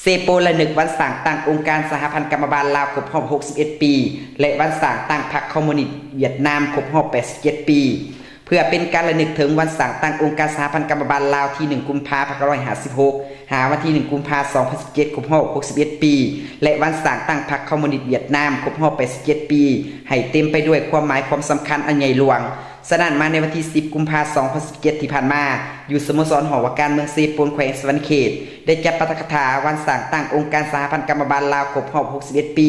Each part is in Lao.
ເຊໂປນລະນຶກວັນສ້າງຕັ້ງອົງການສະຫະພັນກຳມະບານລາວຄົບຮອບຫົກສິບເອັດປີ ແລະ ວັນສ້າງຕັ້ງພັກຄອມມູນິດຫວຽດນາມຄົບຮອບແປດສິບເຈັດປີ. ເພື່ອເປັນການລະນຶກເຖິງວັນສ້າງຕັ້ງອົງການສະຫະພັນກຳມະບານລາວທີໜຶ່ງ ກຸມພາ ພັນເກົ້າຮ້ອຍຫ້າສິບຫົກ ຫາວັນທີໜຶ່ງ ກຸມພາ ສອງພັນສິບເຈັດ ຄົບຮອບຫົກສິບເອັດປີ ແລະ ວັນສ້າງຕັ້ງພັກຄອມມູນິດຫວຽດນາມຄົບຮອບແປດສິບເຈັດປີ ໃຫ້ເຕັມໄປດ້ວຍຄວາມໝາຍຄວາມສຳຄັນອັນໃຫຍ່ຫຼວງ. ສະນັ້ນ, ມາໃນວັນທີສິບ ກຸມພາ ສອງພັນສິບເຈັດ ທີ່ຜ່ານມາ, ຢູ່ສະໂມສອນຫໍວ່າການເມືອງເຊໂປນ ແຂວງສະຫວັນນະເຂດ ໄດ້ຈັດປາຖະກະຖາວັນສ້າງຕັ້ງອົງການສະຫະພັນກຳມະບານລາວຄົບຮອບຫົກສິບເອັດປີ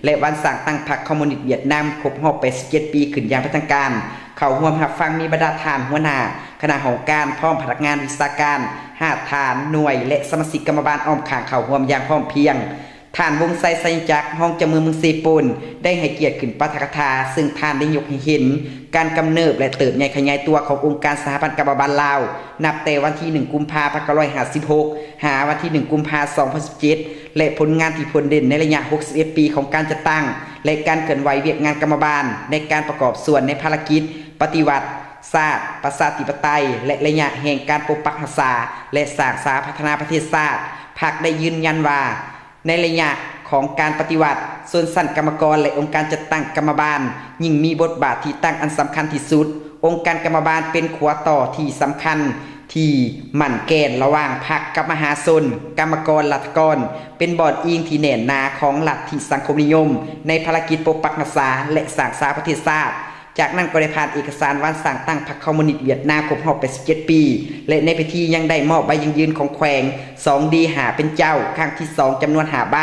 ແລະ ວັນສ້າງຕັ້ງພັກຄອມມູນິດຫວຽດນາມຄົບຮອບແປດສິບເຈັດປີ ຂຶ້ນຢ່າງເປັນທາງການ. ເຂົ້າຮ່ວມຮັບຟັງມີບັນດາທ່ານຫົວໜ້າຄະນະຫ້ອງການ ພ້ອມພະນັກງານວິຊາການ, ຮາກຖານ, ໜ່ວຍ ແລະ ສະມາຊິກກຳມະບານອ້ອມຂ້າງເຂົ້າຮ່ວມຢ່າງພ້ອມພຽງ. ທ່ານ ວົງໄຊ ໄຊຍະຈັກ ຮອງເຈົ້າເມືອງເມືອງເຊໂປນ ໄດ້ໃຫ້ກຽດຂຶ້ນປາຖະກະຖາ, ເຊິ່ງທ່ານໄດ້ຍົກໃຫ້ເຫັນການກຳເນີບ ແລະ ເຕີບໃຫຍ່ຂະຫຍາຍຕົວຂອງອົງການສະຫະພັນກຳມະບານລາວ ນັບແຕ່ວັນທີໜຶ່ງ ກຸມພາ ພັນເກົ້າຮ້ອຍຫ້າສິບຫົກ ຫາວັນທີໜຶ່ງ ກຸມພາ ສອງພັນສິບເຈັດ ແລະ ຜົນງານທີ່ພົ້ນເດັ່ນໃນໄລຍະຫົກສິບເອັດປີຂອງການຈັດຕັ້ງ ແລະ ການເຄື່ອນໄຫວວຽກງານກຳມະບານ ໃນການປະກອບສ່ວນໃນພາລະກິດປະຕິວັດຊາດ, ປະຊາທິປະໄຕ ແລະ ໄລຍະແຫ່ງການປົກປັກຮັກສາ ແລະ ສ້າງສາພັດທະນາປະເທດຊາດ. ພັກໄດ້ຢືນຢັນວ່າ ໃນໄລຍະຂອງການປະຕິວັດ, ຊົນຊັ້ນກຳມະກອນ ແລະ ອົງການຈັດຕັ້ງກຳມະບານ ຍິ່ງມີບົດບາດທີ່ຕັ້ງອັນສຳຄັນທີ່ສຸດ. ອົງການກຳມະບານເປັນຂົວຕໍ່ທີ່ສຳຄັນທີ່ໝັ້ນແກ່ນລະຫວ່າງພັກກັບມະຫາຊົນ, ກຳມະກອນ, ລັດຖະກອນ, ເປັນບ່ອນອີງທີ່ແໜ້ນໜາຂອງລັດທິສັງຄົມນິຍົມ ໃນພາລະກິດປົກປັກຮັກສາ ແລະ ສ້າງສາປະເທດຊາດ. ຈາກນັ້ນກໍໄດ້ຜ່ານເອກະສານວັນສ້າງຕັ້ງພັກຄອມມູນິດຫວຽດນາມຄົບຮອບແປດສິບເຈັດປີ ແລະ ໃນພິທີຍັງໄດ້ມອບໃບຢັ້ງຢືນຂອງແຂວງ ສອງດີຫ້າເປັນເຈົ້າ ຄັ້ງທີສອງ ຈຳນວນຫ້າໃບ,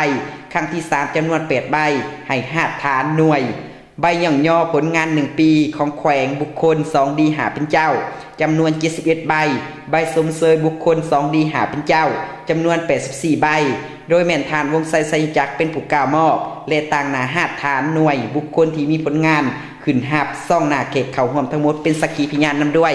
ຄັ້ງທີສາມ ຈຳນວນແປດໃບ ໃຫ້ຮາກຖານ, ໜ່ວຍ. ໃບຍ້ອງຍໍຜົນງານໜຶ່ງປີຂອງແຂວງບຸກຄົນ ສອງດີຫ້າເປັນເຈົ້າ ຈຳນວນເຈັດສິບເອັດໃບ, ໃບຊົມເຊີຍບຸກຄົນ ສອງດີຫ້າເປັນເຈົ້າ ຈຳນວນແປດສິບສີ່ໃບ, ໂດຍແມ່ນທ່ານ ວົງໄຊ ໄຊຍະຈັກ ເປັນຜູ້ກ່າວມອບ ແລະ ຕາງໜ້າຮາກຖານ, ໜ່ວຍ, ບຸກຄົນທີ່ມີຜົນງານຂຶ້ນຮັບຊອງໜ້າແຂກເຂົ້າຮ່ວມທັງໝົດເປັນສັກຂີພະຍານນຳດ້ວຍ.